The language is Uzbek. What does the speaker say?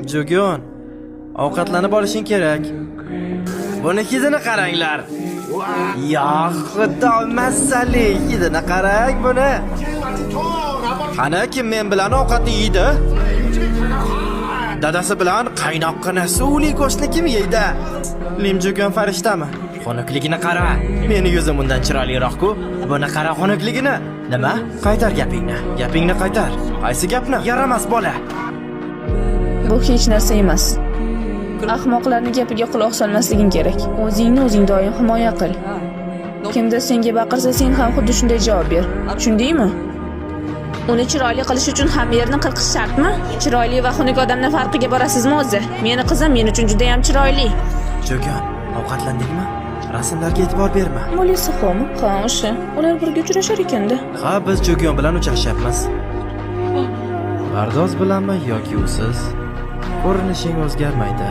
Jugun, ovqatlanib olishing kerak. Buni hidini qaranglar. Ya Xudo, mazali hidini qarang buni. Qani kim men bilan ovqatni yeydi? Dadasi bilan qaynoqqina suvli go'shtni kim yeydi? Lim Jugun farishtami? Xunukligini qara. Meni yuzim undan chiroyliroq-ku. Buni qara xunukligini. Nima? Qaytar gapingni. Gapingni qaytar. Qaysi gapni? Yaramas bola. Bu hech narsa emas. Ahmoqlarni gapiga quloq solmasliging kerak. O'zingni o'zing doim himoya qil. Kimdir senga baqirsa, sen ham xuddi shunday javob ber. Tushundingmi? Uni chiroyli qilish uchun hamma yerni qirqish shartmi? Chiroyli va xunuk odamning farqiga borasizmi o'zi? Meni qizim men uchun juda ham chiroyli. Jugun, ovqatlandingmi? Rasmlarga e'tibor berma. Molisi Xomi? Ha, o'sha. Ular birga uchrashar ekanda. Ha, biz Jugun bilan uchrashyapmiz. Pardoz bilanmi yoki usiz? Ko'rinishing o'zgarmaydi.